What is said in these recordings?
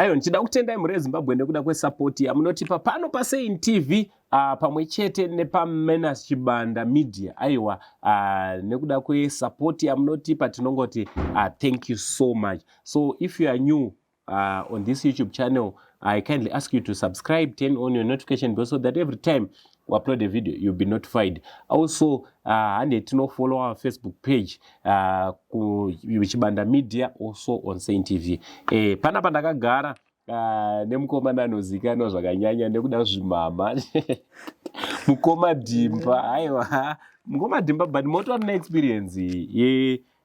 Aiwa, ndichida kutendai mhuri yeZimbabwe nekuda kwesapoti yamunotipa pano paSain TV, pamwe chete nepaMenas Chibanda Media. Aiwa, nekuda kwesapoti yamunotipa tinongoti thank you so much. So if you are new on this YouTube channel, I kindly ask you to subscribe, turn on your notification bell so that every time we upload a video, you'll be notified. Also, hande tinofollow our Facebook page, Chibanda Media, also on Saint TV. Panapa ndakagara nemukomana anozikanwa zvakanyanya nekuda zvimama, mukoma Dhimba. Aiwa, mukoma Dhimba, but motori neexperience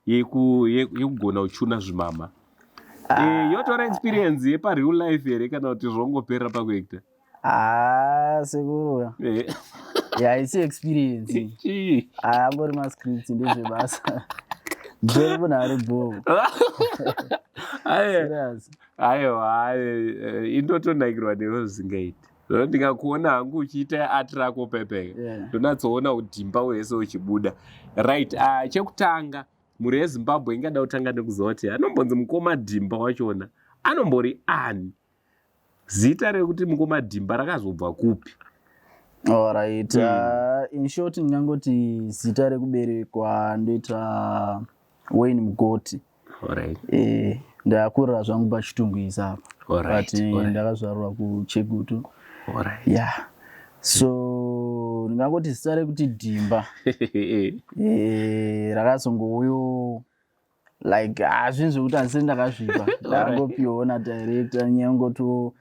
yekugona kuchuna zvimama. Yotora experience yepareal life here, kana kuti zvongoperera pakuacta? Ah, sekuru. Ya, isi experience. Chii? Angori mascripts, ndezvebasa. Ndiri munhu ari bho. Serious. Aiwa, indotonakirwa newe zvisingaiti. Zvino ndikakuona hangu uchiita art rako pepeka, ndonatsoona udhimba hwese uchibuda. Right, chekutanga, mhuri yeZimbabwe ingada kutanga nekuziva kuti anombonzi mukoma Dhimba wachona anombori ani? Zita rekuti mukoma Dhimba rakazobva kupi? Alright. In short, ndingangoti zita rekuberekwa ndoita Wayne Mugoti. Ndakurira zvangu paChitungwiza apa. But ndakazvarwa kuChegutu. Yeah. So ndingangoti zita rekuti Dhimba rakazongouyo like zvinhu zvekuti handisiri ndakazvipa, ndangopiwawo nadirector nyangoto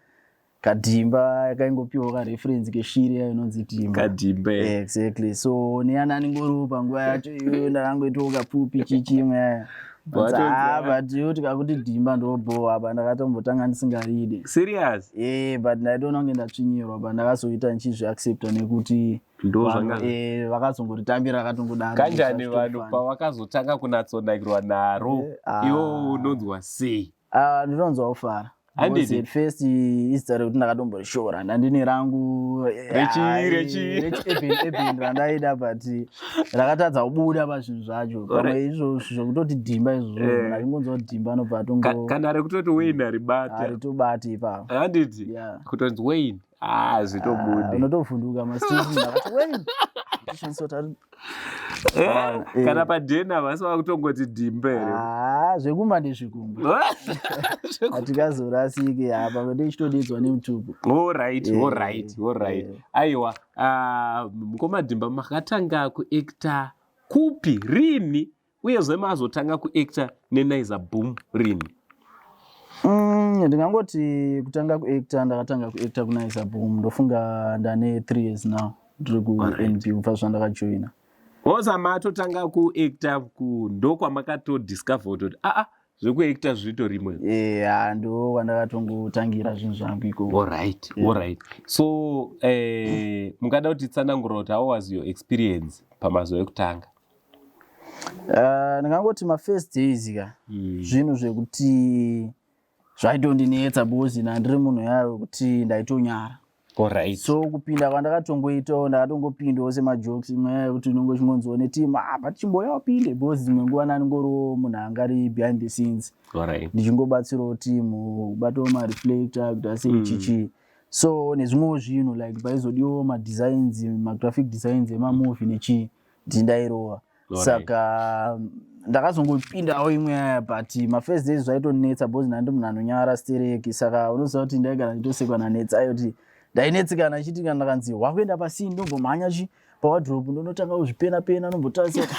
kadhimba, kaingopiwawo kareference keshiri yayo inonzi dhimba. Kadhimba. Exactly. So neyana aningoriwo panguva yacho iyoyo, ndakangoitawo kapfupi chichimwe aya. But iwo tikakuti dhimba ndobho apa, ndakatombotanga ndisingaride. Serious? But ndaitoona kunge ndatsvinyirwa, but ndakazoita ndichizviaccepta nekuti Ndo vanhu, zvanga vakazongoritambira rakatongodaro. Kanjani vanhu pavakazotanga kunatsonakirwa naro, iwo unonzwa sei? Ah, ndinonzwa kufara. Handidi? Because at first izita rekuti ndakatomborishora, ndandine rangu rechi-urban randaida, but rakatadza kubuda pazvinhu zvacho. Pamwe izvozvo zvekutoti dhimba izvozvo, munhu achingonzwa kuti dhimba anobva atongo Kana rekutoti Wayne haribata. Haritobati ipapo. Handiti? Yeah. Kutonzi Wayne, ah, zvitobude. Unotovhunduka mastreet, munhu akati Wayne, ndishandisa kuti Kana padhena vasi vakutongoti dhimba here? Ah, zvekumba ndezvekumba, hatingazorasiki apa, kwete ichitodedzwa nemutupo. Alright, alright. Aiwa, mukoma Dhimba, makatanga kuacta kupi, rini, uyezve mazotanga kuacta neNaiza Boom rini? Ndingangoti kutanga kuacta, ndakatanga kuacta kuNaiza Boom, ndofunga ndane 3 years now ndiri kuNB kubva zvandakajoina. Osa matotanga kuacta ndokwamakatodiscover kutoti aa, zvekuacta zvitorimo? Yeah, ndo kwandakatongotangira zvinhu zvangu ikoko. Alright. So mungada kutitsanangurira kuti how was your experience pamazuva ekutanga? Ndingangoti mafirst days ka, zvinhu zvekuti zvaitondinetsa because ndandiri munhu yayo wekuti ndaitonyara. So kupinda kwandakatongoitawo, ndakatongopindawo semajokes, imwe yayo yekuti unonge uchingonziwo neteam, ah, but chimboya upinde, because dzimwe nguva ndandingoriwo munhu angari behind the scenes, ndichingobatsirawo team kubatawo mareflector, kuita sei, chichi. So nezvimwewo zvinhu like paizodiwawo madesigns, magraphic designs emamovie nechii, ndindairova. Saka ndakazongopindawo imwe yaya, but mafirst days zvaitonetsa because ndandi munhu anonyara stereki. Saka unoziva kuti ndaigara nditosekwa nanetsa kuti ndainetsekana achiti kana ndakanzi wakuenda pasini, ndombomhanya chi pawardrobe, ndonotanga kuzvipena pena, ndombotarisa kuti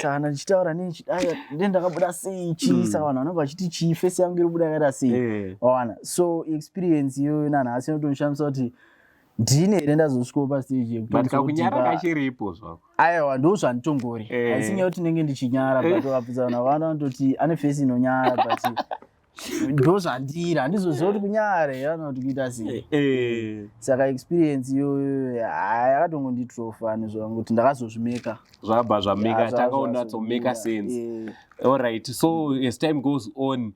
saka ndichitaura nechidai nde ndakabuda sei chii. Saka vanhu vanobva vachiti chii, face yangu iri kubuda yakaita sei? Wawana. So experience iyoyo nanhasi inotondishamisa kuti ndini here ndazosvikawo pastage yekuti But kakunyara kachiripo zvako? Aiwa, ndo zvanditongori. Haisi nyaya kuti ndinenge ndichinyara, but wakabvunza vanhu vakawanda vanototi ane face inonyara, but ndo zvandiri, handizoziva kuti kunyara here kana kuti kuita sei. Saka experience iyoyo yakatongonditrofa nezvangu kuti ndakazozvimeka. Zvabva zvameka, takaonatso-make sense. Alright, so as time goes on,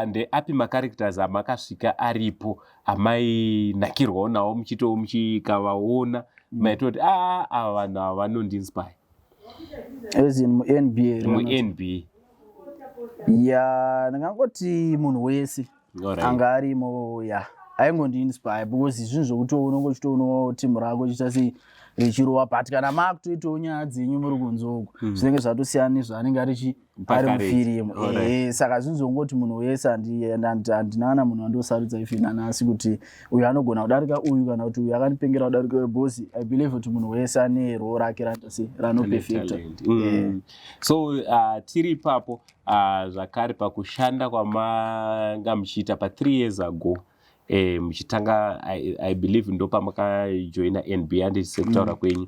ndeapi macharacters amakasvika aripo amainakirwawo nawo, muchito muchikavaona maitoti a ava vanhu ava vanondiinspire? As in muNB? MuNB. Ya, ndingangoti munhu wese. Anga arimo, ya, aingondiinspire because zvinhu zvokuti unonge uchitoonawo timu rako chiita sei, richirova, but kana makutoitawo nyaya dzenyu muri kunze uku, zvinenge zvatosiyana nezvaanenge arichi ari mufirimu. Saka zvinhu zvongoti munhu wese, handina kana munhu wandosarudza even nanhasi kuti uyu anogona kudarika uyu kana kuti uyu akandipengera kudarika uyu, because I believe kuti munhu wese ane role rake ranoita ranoperfecta. So tiri ipapo zvakare pakushanda kwamanga muchiita pa3 years ago, muchitanga, I believe ndo pamakajoina NB, handiti, sekutaura kwenyu?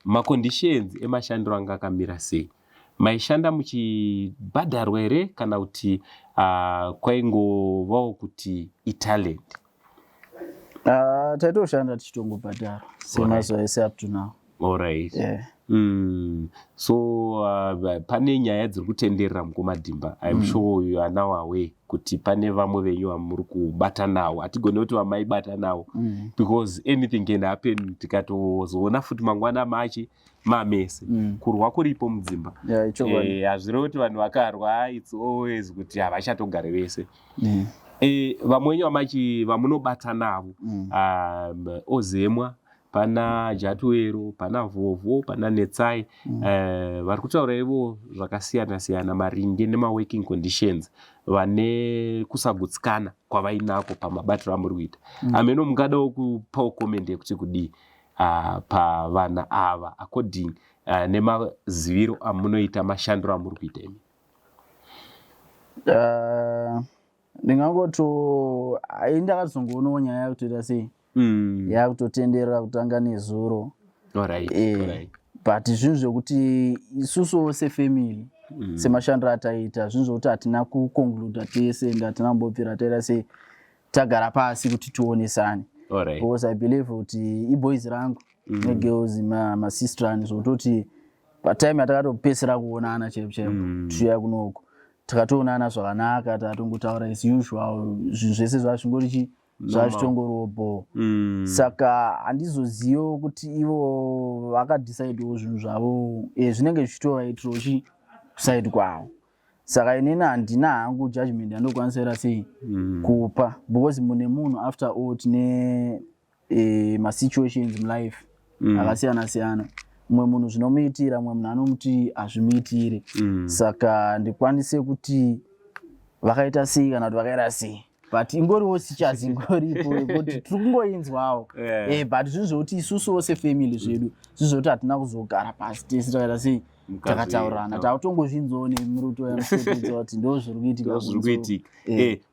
Maconditions emashandiro anga akamira sei? Maishanda muchibhadharwa here kana kuti kwaingovawo kuti italent? Taitoshanda tichitongobhadharwa semazuva ese up to now. Alright. So pane nyaya dziri kutenderera, mukomadhimba. I'm sure you are now aware kuti pane vamwe venyu vamuri kubata navo. Hatigone kuti vamaibata navo because anything can happen, tikatozoona futi mangwana machi mamese. Kurwa kuripo mudzimba. Hazvirevi kuti vanhu vakarwa, it's always kuti havachatogari vese. Vamwe venyu vamachi vamunobata navo, Ozemwa, pana Jatuero, pana Vhovho, pana Netsai, vari kutaura ivo zvakasiyana siyana maringe nemaworking conditions, vane kusagutsikana kwavainako pamabatiro amuri kuita. Ameno mungadawo kupawo comment yekuti kudii pavana ava according nemaziviro amunoita mashandiro amuri kuita imi? Ndingangoto ai, ndakazongoonawo nyaya yekutoita sei, yakutotenderera kutanga nezuro. But zvinhu zvekuti isusuwo sefamily, semashandiro ataita, zvinhu zvokuti hatina kuconcluda tese and hatina kumbobvira taita sei, tagara pasi kuti tionesane, because I believe kuti iboys rangu negirls, masistrani, zvokutoti patime yatakatopesera kuonana chaipo chaipo, tichiuya kunoku, takatoonana zvakanaka, tatongotaura as usual, zvinhu zvese zvazvingori chi, zvazvitongoriwo bho. Saka handizoziviwo kuti ivo vakadecidewo zvinhu zvavo, zvinenge zvichitovaitirawo chi kuside kwavo. Saka inini handina hangu judgment yandokwanisira sei kupa, because mune munhu, after all tine masituations mulife akasiyana siyana. Mumwe munhu zvinomuitira, mumwe munhu anomuti hazvimuitire. Saka ndikwanise kuti vakaita sei kana kuti vakaita sei, but ingoriwo sichazi ingoripo yekuti tiri kungoinzwawo. But zvinhu zvokuti isusuwo sefamily zvedu, zvinhu zvokuti hatina kuzogara pasi tese takaita sei, takataurirana, takutongozvinzwawo nemuruto yamushopedza kuti ndo zviri kuitika. Ndo zviri kunze. Kuitika.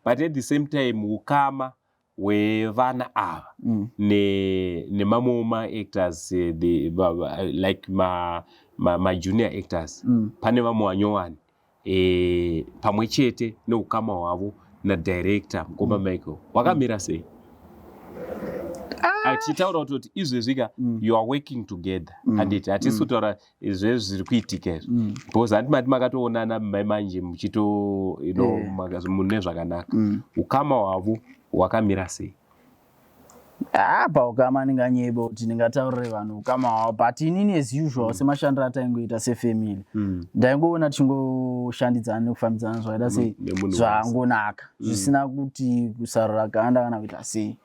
But at the same time, ukama hwevana ava nemamwewo maactors, like majunior actors, pane vamwe vanyowani, pamwe chete neukama hwavo nadirector mukoma Michael wakamira sei? Ah, tichitaura kutoti izvezvi ka, you are working together, handiti? Hatisi kutaura izvezvi zviri kuitika izvi, because handi mati makatoonana mai manje muchito mune zvakanaka. Ukama hwavo hwakamira sei? Ah, paukama ndinganyeba kuti ndingataurire vanhu ukama hwavo, but inini as usual, semashandiro ataingoita sefamily, ndaingoona tichingoshandidzana nekufambidzana zvakaita sei, Nemunhu wese. Zvangonaka, zvisina kuti kusarura ganda kana kuita sei.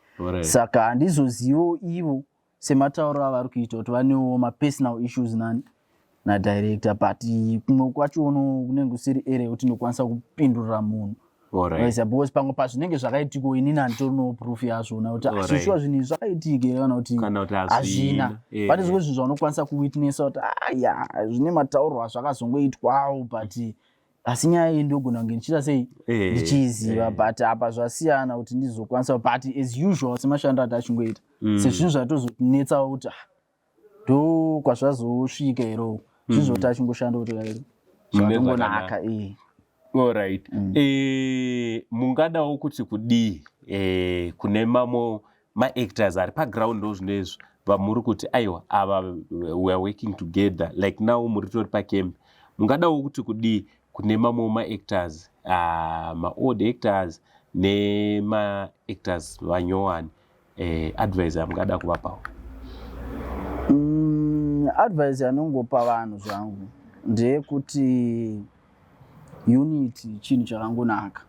Saka handizozivo ivo sematauriro avari kuita kuti vanewo mapersonal issues nani nadirector, but kumwe kwachono kunenge kusiri ere yekuti ndokwanisa kupindurira munhu. Waiziva, because pamwe pazvinenge zvakaitikawo, inini handitorinowo proof yazvona kuti sure zvinhu izvi zvakaitika here kana kuti Kana kuti hazvina. Hazvina. Pane zvimwe zvinhu zvaunokwanisa kuwitnessa kuti aya zvine matauriro azvakazongoitwawo, but asi nyaya iyi ndogona kunge ndichiita sei, ndichiiziva. But apa zvasiyana kuti ndizokwanisa, but as usual semashandiro atachingoita, sezvinhu zvatozotinetsawo kuti ah, ndo kwazvazosvika here uku, zvinhu zvokuti achingoshanda kuti Mune zvatongonaka. Alright. Mungadawo kuti kudii kune mamwe maactors ari paground ndo zvinezvi vamuri kuti aiwa, ava we are working together, like now muri tori pacamp? Mungadawo kuti kudii kune mamwe maactors, maold actors nemaactors vanyowani? Advice yamungada kuvapawo? Advice yanongopa vanhu zvangu ndeyekuti Unity chinhu chakangonaka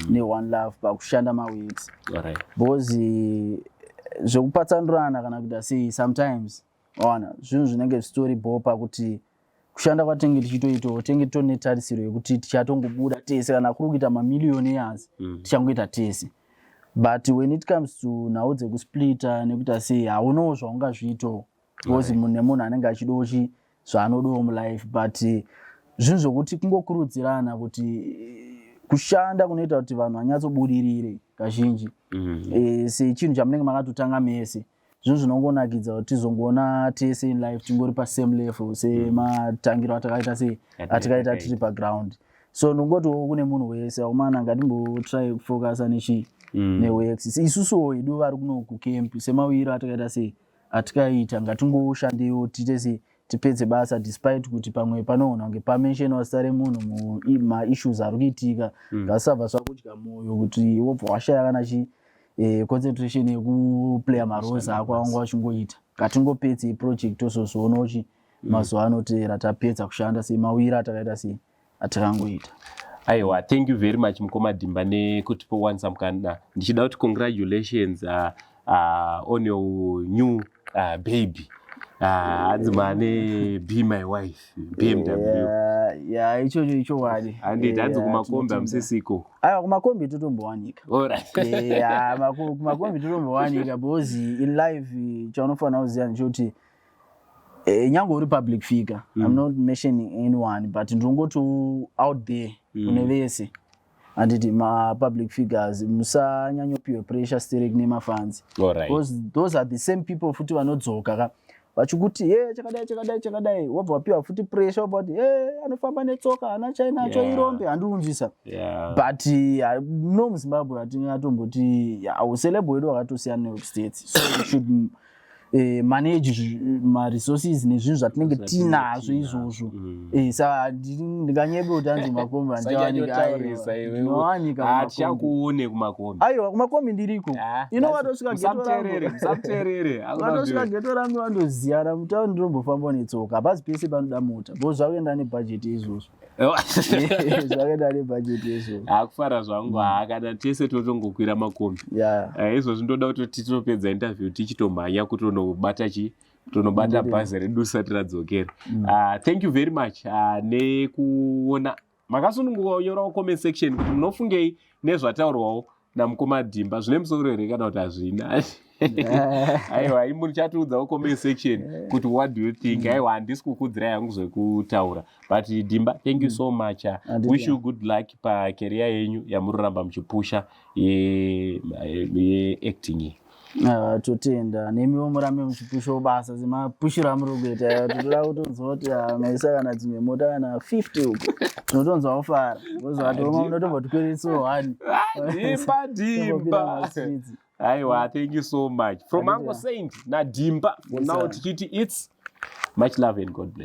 ne-one love pakushanda maworks, because zvekupatsanurana kana kuita sei, sometimes waona zvinhu zvinenge zvitori bho pakuti kushanda kwatinenge tichitoitawo, tinenge titori netarisiro yekuti tichatongobuda tese. Kana kuri kuita mamillionaires, tichangoita tese. But when it comes to nhau dzekusplita nekuita sei, haunowo zvaungazviitawo, because munhu nemunhu anenge achidawo chi zvaanodawo mulife. But zvinhu zvokuti kungokurudzirana kuti kushanda kunoita kuti vanhu vanyatsobudirire kazhinji. Sechinhu chamunenge makatotanga mese, zvinhu zvinongonakidza kuti tizongoona tese in life tingori pasame level sematangiro atakaita sei, atikaita tiri paground. So ndongotiwo kune munhu wese, akomana, ngatimbotry kufocusa nechi neworks. Isusuwo hedu vari kuno kucamp, semawiro atakaita sei, atikaita, ngatingoshandewo, tiite sei, tipedze basa, despite kuti pamwe panoona kunge pamentionwa zita remunhu mumaissues ari kuitika. Ngasabva zvakudya mwoyo kuti wobva washaya kana chi concentration yekuplaya maroles ako awanga wachingoita. Ngatingopedzei project, tozozoona chi mazuva anoteera tapedza kushanda semawiro atakaita sei, atikangoita. Aiwa, thank you very much, mukoma Dhimba, nekutipa mukana. Ndichida kuti congratulations on your new baby. Hanzi mane Be My Wife, BMW. Ya, ichocho ichokwadi. Handiti hanzi kumakombi hamusisiko? Aiwa, kumakombi totombowanika. Ya, kumakombi totombowanika, because in life chaunofanira kuziva ndechekuti nyange uri public figure, I'm not mentioning anyone, but ndinongoti out there kune vese, handiti, mapublic figures, musanyanyopiwe pressure sterek nemafans, because those are the same people futi vanodzoka ka vachikuti, "Ye, chakadai, chakadai, chakadai." Wobva wapiwa futi pressure, wobva kuti, "E, anofamba netsoka, haana chainacho." Irombe, handiunzwisa. But no, muZimbabwe hatingatomboti uceleb hwedu hwakatosiyana nekuStates, so we should manage maresources nezvinhu zvatinenge tinazvo izvozvo. Saka ndinganyebe kuti hanzi makombi handichawanika? Ndinowanika. Hatichakuone kumakombi. Aiwa, kumakombi ndiriko. Ino watosvika ghetto Musamuteerere, rangu. Musamuteerere. Watosvika ghetto rangu, vandoziyana mutauni, ndinombofamba netsoka. Hapasi pese panoda mota, because zvakuenda nebhajeti izvozvo, zvakuenda nebhajeti izvozvo. Hakufara zvangu. Haa, kana tese totongokwira makombi. Izvozvi ndoda kuti titopedza interview tichitomhanya kutonobata chi kutonobata bhazi redu risati radzokera. Thank you very much nekuona. Makasununguka kunyorawo comment section kuti munofungei nezvataurwawo namukoma Dhimba. Zvine musoro here kana kuti hazvina? Aiwa, imi muchatiudzawo comment section kuti what do you think. Aiwa, handisi kukudzirai hangu zvekutaura, but Dhimba, thank you so much. Handiti. Wish you good luck pacareer yenyu yamuroramba muchipusha yeacting iyi. Ah, totenda. Nemiwo murambe muchipushawo basa semapushiro amuri kuita. Totoda kutonzwa kuti maisa kana dzimwe mota kana 50 uko, tinotonzwa kufara, ozvatoma munotombotikweretsawo one. Dhimba, Dhimba, aiwa, thank you so much from Handiti. Uncle Saint naDhimba for Yes, now. Sir. Tichiti it's much love and God bless.